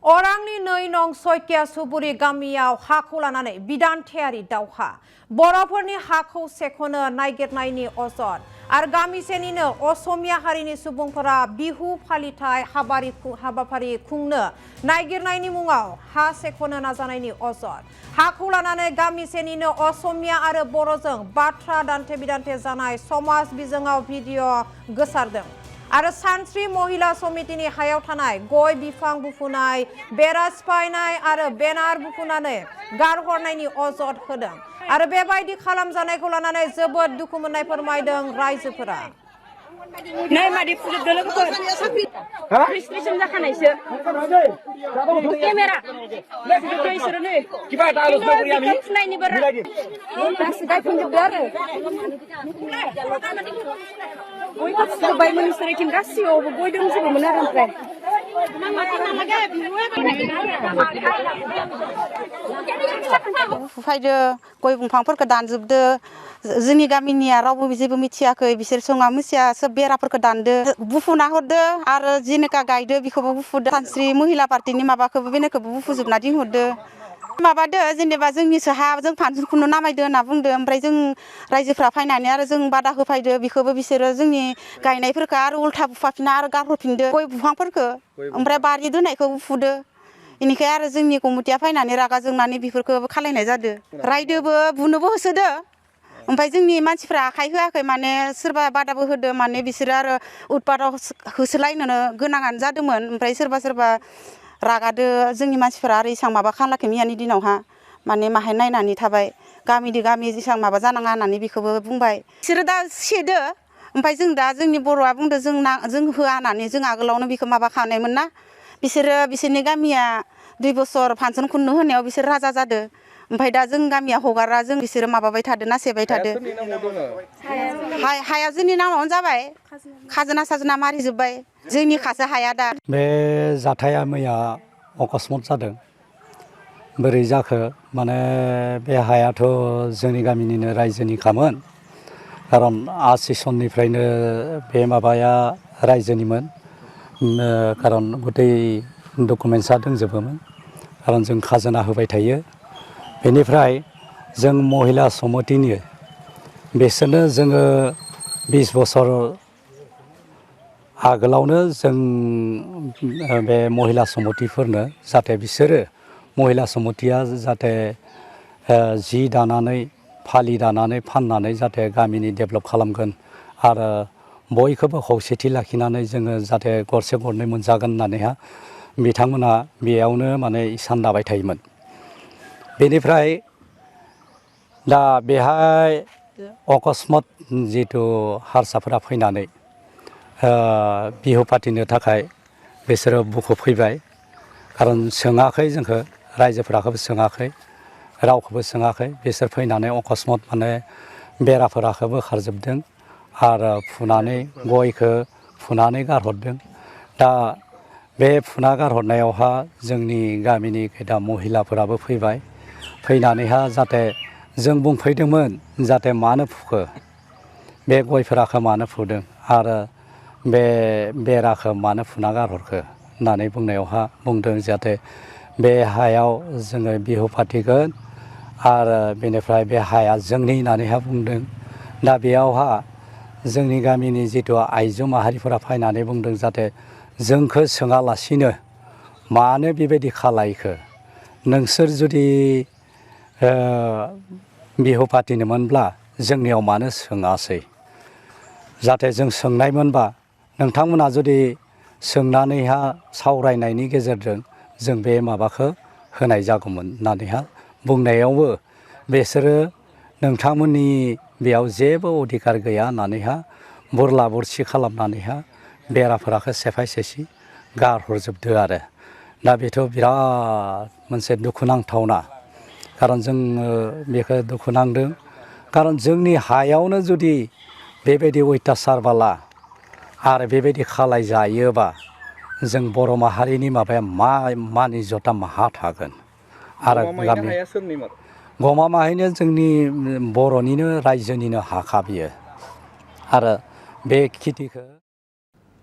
अरांनि 2 नं सयकिया सुबुरि गामियाव हाखौ लानानै बिदान्थेयारि दावहा बर'फोरनि हाखौ सेख'नो नागिरनायनि अजद आरो गामिसेनिनो असमिया हारिनि सुबुंफोरा बिहु फालिथाय हाबाफारि खुंनो नागिरनायनि मुङाव हा सेख'नो नाजानायनि अजद हाखौ लानानै गामिसेनिनो असमिया आरो बर'जों बाथ्रा दान्थे बिदान्थे जानाय समाज बिजोङाव भिडिअ गोसारदों आरो सानस्रि महिला समितिनि हायाव थानाय गय बिफां बुफुनाय बेरा सिफायनाय आरो बेनार बुफुनानै गारहरनायनि अजद होदों आरो बेबायदि खालामजानायखौ लानानै जोबोद दुखु मोननाय फोरमायदों रायजोफोरा नै मादि फुजोबदो लोगोफोर प्रिसक्रिपसन जाखानायसो केमेरा फुजोबदो इसोरो नै किबा दालस नगरि आमी फुनायनि बारा दासो गायफिनजोबदो आरो गय फुबाय मिनिस्टारथिं गासियावबो गय दंजोबोमोन आरो ओमफ्राय फुफायदो गय बिफांफोरखौ दानजोबदो जोंनि गामिनिया रावबो जेबो मिथियाखै बिसोर सङा मिथिया सोब बेराफोरखौ दानदो बुफुना हरदो आरो जेनेका गायदो बेखौबो बुफुदो सानस्रि महिला पार्टिनि माबाखौबो बेनेखौबो बुफुजोबना दिनहरदो माबादो जेनेबा जोंनिसो हा जों फानसन खुंनो नामायदो होनना बुंदो ओमफ्राय जों रायजोफ्रा फैनानै आरो जों बादा होफायदो बेखौबो बिसोरो जोंनि गायनायफोरखौ आरो उल्था बुफाफिना आरो गारहरफिनदो गय बिफांफोरखौ ओमफ्राय बारि दोननायखौ बुफुदो इनिखाय आरो जोंनि कमिटिया फैनानै रागा जोंनानै बेफोरखौ खालायनाय जादो रायदोबो बुनोबो होसोदो ओमफ्राय जोंनि मानसिफ्रा आखाइ होआखै माने सोरबा बादाबो होदो माने बिसोरो आरो उतपाताव होसोलायनो गोनाङानो जादोंमोन ओमफ्राय सोरबा रागादो जोंनि मानसिफोरा आरो इसां माबा खालामाखै मैयानि दिनावहा माने माहाय नायनानै थाबाय गामिदो गामि जेसां माबा जानाङा होननानै बेखौबो बुंबाय बिसोरो दा सेदो ओमफ्राय जों दा जोंनि बर'आ बुंदो जों होआ होननानै जों आगोलावनो बेखौ माबा खालामनायमोन ना बिसोरनि गामिया 2 बोसोर फांसन खुंनो होनायाव बिसोर राजा जादो ओमफ्राय दा जों गामिया हगारा जों बिसोरो माबाबाय थादो ना सेबाय थादो हाया जोंनि नामावनो जाबाय खाजोना मारिजोब्बाय जोंनि खासो हाया दा बे जाथाया मैया अकस्मात जादों बोरै जाखो माने बे हायाथ' जोंनि गामिनिनो रायजोनिखामोन खारन आसि सननिफ्रायनो बे माबाया रायजोनिमोन खारन गथै डकुमेन्टसा दंजोबोमोन खारन जों खाजोना होबाय थायो बेनिफ्राय जों महिला समितिनि बिसोरनो जोङो 20 बोसोर आगोलावनो जों बे महिला समितिफोरनो जाहाथे बिसोरो महिला समितिया जाहाथे जि दानानै फालि दानानै फाननानै जाहाथे गामिनि डेभेलप खालामगोन आरो बयखौबो खौसेथि लाखिनानै जोङो जाहाथे गरसे गरनै मोनजागोन होननानैहा बिथांमोना बेयावनो माने इसान दाबाय थायोमोन बेनिफ्राय दा बेहाय अकस्मात जिथु हारसाफोरा फैनानै बिहु फाथिनो थाखाय बिसोरो बुखुफैबाय खारन सोङाखै जोंखौ रायजोफोराखौबो सोङाखै रावखौबो सोङाखै बिसोर फैनानै अकस्मात माने बेराफोराखौबो खारजोबदों आरो फुनानै गयखौ फुनानै गारहरदों दा बे फुना गारहरनायावहा जोंनि गामिनि दा महिलाफोराबो फैबाय फैनानैहा जाहाथे जों बुंफैदोंमोन जाहाथे मानो फुखो बे गयफोराखौ मानो फुदों आरो बे बेराखौ मानो फुना गारहरखो होननानै बुंनायावहा बुंदों जाहाथे बे हायाव जोङो बिहु फाथिगोन आरो बेनिफ्राय बे हाया जोंनि होननानैहा बुंदों दा बेयावहा जोंनि गामिनि जिथु आइजो माहारिफोरा फैनानै बुंदों जाहाथे जोंखौ सोङालासिनो मानो बेबायदि खालायखो नोंसोर जुदि बिहु फाथिनोमोनब्ला जोंनियाव मानो सोङासै जाहाथे जों सोंनायमोनबा नोंथांमोना जुदि सोंनानैहा सावरायनायनि गेजेरजों जों बे माबाखौ होनाय जागौमोन होननानैहा बुंनायावबो बिसोरो नोंथांमोननि बेयाव जेबो अधिकार गैया होननानैहा बुरला बुरसि खालामनानैहा बेराफोराखौ सेफाय सेसि गारहरजोबदो आरो दा बेथ' बिराद मोनसे दुखुनांथावना खारन जोङो बेखौ दुखु नांदों खारन जोंनि हायावनो जुदि बेबायदि अयथासार बाला आरो बेबायदि खालाय जायोबा जों बर' माहारिनि माबाया मान इज्जता माहा थागोन आरो गमामायैनो जोंनि बर'निनो रायजोनिनो हाखा बियो आरो बे खेथिखौ